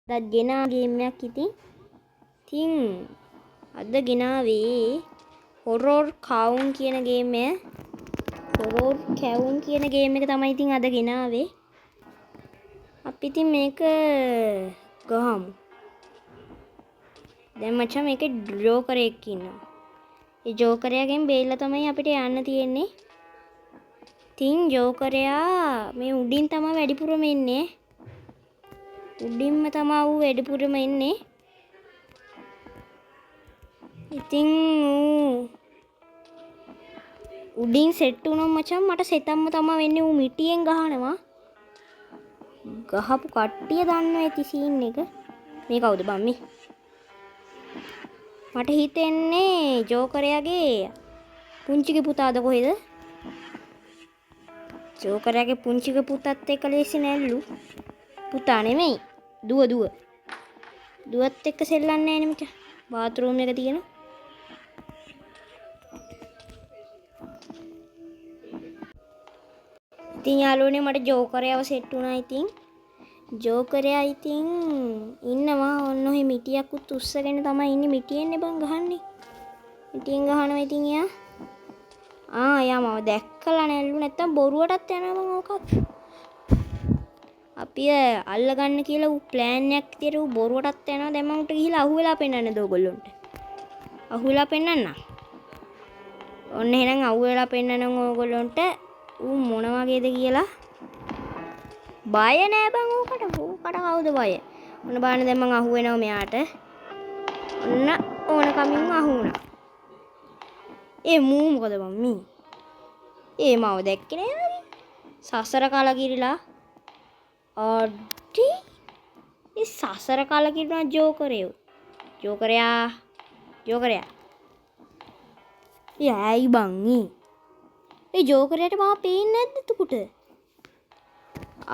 අදත් ගෙනා ගේම් එකක් ඉතින්. ඉතින් අද ගෙනාවේ හොරර් කවුන් කියන ගේම් එක. හොරර් කවුන් කියන ගේම් එක තමයි ඉතින් අද ගෙනාවේ. අපි ඉතින් මේක ගහමු. දැන් මචං මේකේ ජෝකරයෙක් ඉන්නවා. ඒ ජෝකරයාගෙන් බේරලා තමයි අපිට යන්න තියෙන්නේ. ඉතින් ජෝකරයා මේ උඩින් තමයි වැඩිපුරම එන්නේ. උඩින්ම තමයි ඌ වැඩිපුරම එන්නේ. ඉතින් ඌ උඩින් සෙට් වුණොත් මචං මට සෙතම්ම තමයි වෙන්නේ. ඌ මිටියෙන් ගහනවා. ගහපු කට්ටිය දන්නවා ඇති සීන් එක. මේ කවුද බං මේ? මට හිතෙන්නේ ජෝකරයාගේ පුංචිගේ පුතාද කොහෙද? ජෝකරයාගේ පුංචිගේ පුතත් එක්ක ලේසි නෑලු. පුතා නෙමෙයි, දුව දුව. දුවත් එක්ක සෙල්ලම් නෑනේ මචං. බාත්රූම් එක තියෙනවා. ඉතින් යාළුවනේ මට ජෝකරයව සෙට් වුණා. ඉතින් ජෝකරයා ඉතින් ඉන්නවා ඔන්න ඔහෙ මිටියක්වත් උස්සගෙන තමයි ඉන්නේ. මිටියෙන්නේ බං ගහන්නේ. මිටියෙන් ගහනවා ඉතින් එයා. එයා මම දැක්කලා නැල්ලු. නැත්තම් බොරුවටත් යනවා බං ඕකත්. අපි අල්ලගන්න කියලා ඌ ප්ලෑන් එකක් විදියට ඌ බොරුවටත් යනවා. දැන් මං ඌට ගිහිල්ලා අහුවෙලා පෙන්නන්නද ඕගොල්ලොන්ට? අහුවෙලා පෙන්නන්න. ඔන්න එහෙනම් අහුවෙලා පෙන්නනම් ඕගොල්ලොන්ට ඌ මොන වගේද කියලා. බය නෑ බං ඌකට. ඌකට කවුද බය? ඔන්න බලන්න දැන් මං අහුවෙනවා මෙයාට. ඔන්න ඕන කමින්ම අහු වුණා. ඒ මූ මොකද බං මේ? ඒ මාව දැක්කේ නෑ වගේ. සසර කලකිරිලා. අඩි. ඒ සසර කලකිරුණා ජෝකරයෝ. ජෝකරයා. ජෝකරයා. ඒ ඇයි බං ඊ? ඒ ජෝකරයාට මාව පේන්නේ නැද්ද එතකොට?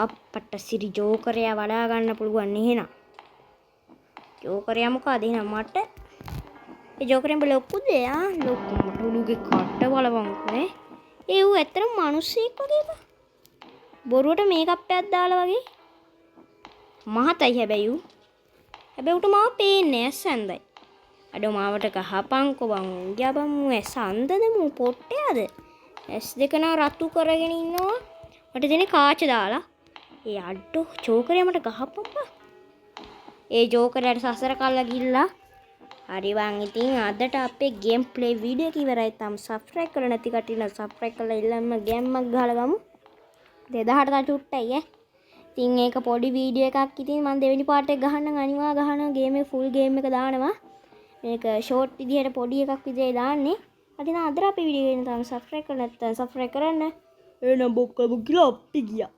අප්පට සිරි ජෝකරයා වඩා ගන්න පුළුවන් එහෙනම්. ජෝකරයා මොකද එහෙනම් මට? ඒ ජෝකරයා උඹ ලොකුද යා? ලොකු මට උළුගේ කට බලපන්කෝ ඈ. ඒ ඌ ඇත්තටම මිනිස්සෙක් වගේ බං. බොරුවට මේකප් එකක් දාලා වගේ. මහතයි හැබැයි ඌ. හැබැයි ඌට මාව පේන්නේ නෑ, ඇස් අන්ධයි. අඩෝ මාවට ගහපන්කෝ බං. යා බං මූ ඇස් අන්ධද මූ පොට්ටයද? ඇස් දෙක නම් රතු කරගෙන ඉන්නවා. මට දෙන්නේ කාච දාලා. ඒ අඩෝ ජෝකරයා මට ගහපන් බං. ඒ ජෝකරයාට සසර කල්ලා ගිල්ලා. හරි බං ඉතින් අදට අපේ ගේම් ප්ලේ වීඩියෝ එක ඉවරයි. තාම සබ්ස්ක්‍රයිබ් කරලා නැති කට්ටිය නම් සබ්ස්ක්‍රයිබ් කරලා ඉල්ලන්න ගේම්මක් ගහලා ගමු. 2000ට තව චුට්ටයි ඈ. ඉතින් ඒක පොඩි වීඩියෝ එකක්. ඉතින් මං දෙවෙනි පාර්ට් එක ගහන්නම්. අනිවා ගහනවා ගේම් එක ෆුල් ගේම් එක දානවා. මේක ෂෝට් විදිහට පොඩි එකක් විදිහට දාන්නේ. හරි ඉතින් අදට අපේ වීඩියෝ එක තාම සබ්ස්ක්‍රයිබ් කරලා නැත්නම් සබ්ස්ක්‍රයිබ් කරන්න. එහෙනම් බොක්කම කියලා අපි ගියා.